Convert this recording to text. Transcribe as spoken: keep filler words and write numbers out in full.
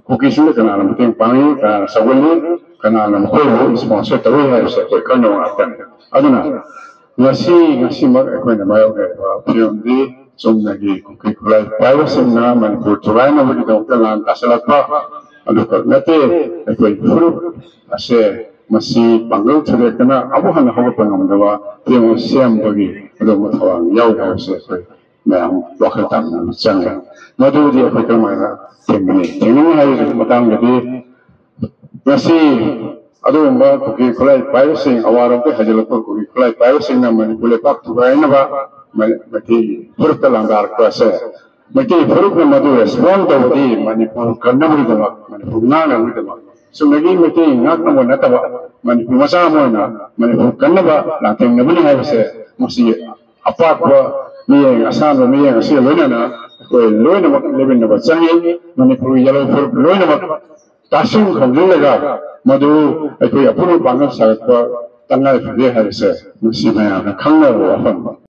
ꯀꯨꯀꯤꯁꯤꯡꯗ ꯀꯅꯥꯅ ꯃꯇꯦꯡ ꯄꯥꯡꯏ, ꯀꯅꯥꯅ ꯁꯧꯒꯠꯂꯤ, ꯀꯅꯥꯅ ꯃꯈꯣꯏꯕꯨ sponsor ꯇꯧꯏ ꯍꯥꯏꯕꯁꯦ ꯑꯩꯈꯣꯏ ꯈꯪꯗꯕ ꯉꯥꯛꯇꯅꯤ꯫ ꯑꯗꯨꯅ ꯉꯁꯤ, ꯉꯁꯤꯃꯛ ꯑꯩꯈꯣꯏꯅ ꯃꯥꯌꯣꯛꯅꯔꯤꯕ ꯐꯤꯕꯝꯗꯤ ꯆꯨꯝꯅꯒꯤ ꯀꯨꯀꯤ ꯈꯨꯠꯂꯥꯏ ꯄꯥꯏꯕꯁꯤꯡꯅ ꯃꯅꯤꯄꯨꯔ ꯊꯨꯒꯥꯏꯅꯕꯒꯤꯗꯃꯛꯇ ꯂꯥꯟ ꯇꯥꯁꯤꯜꯂꯛꯄ ꯑꯗꯨꯈꯛ ꯅꯠꯇꯦ꯫ ꯑꯩꯈꯣꯏ ꯐꯨꯔꯨꯞ ꯑꯁꯦ ꯃꯁꯤ ꯄꯥꯡꯒꯜ ꯊꯨꯗꯦꯛꯇꯅ ꯑꯃꯨꯛ ꯍꯟꯅ ꯍꯧꯒꯠꯄ ꯉꯝꯗꯕ ꯐꯤꯕꯝ ꯁꯦꯝꯕꯒꯤ ꯑꯗꯨꯒꯨꯝꯕ ꯊꯧꯔꯥꯡ ꯌꯥꯎꯔꯤ ꯍꯥꯏꯕꯁꯦ ꯑꯩꯈꯣꯏ ꯃꯌꯥꯝ ꯋꯥꯈꯜ ꯇꯥꯅꯕ ꯆꯪꯉꯤ꯫ ꯃꯗꯨꯗꯤ ꯑꯩꯈꯣꯏ ꯀꯔꯝꯍꯥꯏꯅ ꯊꯦꯡꯅꯅꯤ? ꯊꯦꯡꯅꯅꯤ ꯍꯥꯏꯕꯒꯤ ꯃꯇꯥꯡꯗꯗꯤ ꯉꯁꯤ ꯑꯗꯨꯒꯨꯝꯕ ꯀꯨꯀꯤ ꯈꯨꯠꯂꯥꯏ ꯄꯥꯏꯕꯁꯤꯡ, ꯑꯋꯥꯔꯣꯝꯗꯒꯤ ꯍꯩꯖꯤꯜꯂꯛꯄ ꯀꯨꯀꯤ ꯈꯨꯠꯂꯥꯏ ꯄꯥꯏꯕꯁꯤꯡꯅ ꯃꯅꯤꯄꯨꯔ ꯂꯩꯄꯥꯛ ꯊꯨꯒꯥꯏꯅꯕ ꯃ-, ꯃꯩꯇꯩ ꯐꯨꯔꯨꯞꯇ ꯂꯥꯟꯗꯥꯔꯛꯄ ꯑꯁꯦ, ꯃꯩꯇꯩ ꯐꯨꯔꯨꯞꯅ ꯃꯗꯨ respond ꯇꯧꯕꯗꯤ ꯃꯅꯤꯄꯨꯔ ꯀꯟꯅꯕꯒꯤꯗꯃꯛ, ꯃꯅꯤꯄꯨꯔ ꯉꯥꯛꯅꯕꯒꯤꯗꯃꯛ, ꯆꯨꯝꯅꯒꯤ ꯃꯩꯇꯩ ꯉꯥꯛꯅꯕ ꯅꯠꯇꯕ, ꯃꯅꯤꯄꯨꯔ ꯃꯆꯥ ꯑꯃ ꯑꯣꯏꯅ ꯃꯅꯤꯄꯨꯔ ꯀꯟꯅꯕ ꯂꯥꯟꯊꯦꯡꯅꯕꯅꯤ ꯍꯥꯏꯕꯁꯦ ꯃꯁꯤ ꯑꯄꯥꯛꯄ ꯃꯤꯠꯌꯦꯡ, ꯑꯁꯥꯡꯕ ꯃꯤꯠꯌꯦꯡ ꯑꯁꯤꯒ ꯂꯣꯏꯅꯅ ꯑꯩꯈꯣꯏ ꯂꯣꯏꯅꯃꯛ ꯂꯦꯞꯃꯤꯟꯅꯕ ꯆꯪꯉꯤ꯫ ꯃꯅꯤꯄꯨꯔꯒꯤ ꯌꯦꯜꯍꯧ ꯐꯨꯔꯨꯞ ꯂꯣꯏꯅꯃꯛ ꯇꯥꯁꯤꯟ ꯈꯣꯝꯖꯤꯜꯂꯒ ꯃꯗꯨ ꯑꯩꯈꯣꯏ ꯑꯄꯨꯟꯕ ꯄꯥꯡꯒꯜ ꯁꯥꯒꯠꯄ ꯇꯉꯥꯏ ꯐꯗꯦ ꯍꯥꯏꯕꯁꯦ ꯃꯁꯤ ꯃꯌꯥꯝꯅ ꯈꯪꯅꯔꯕ ꯋꯥꯐꯝꯅꯤ꯫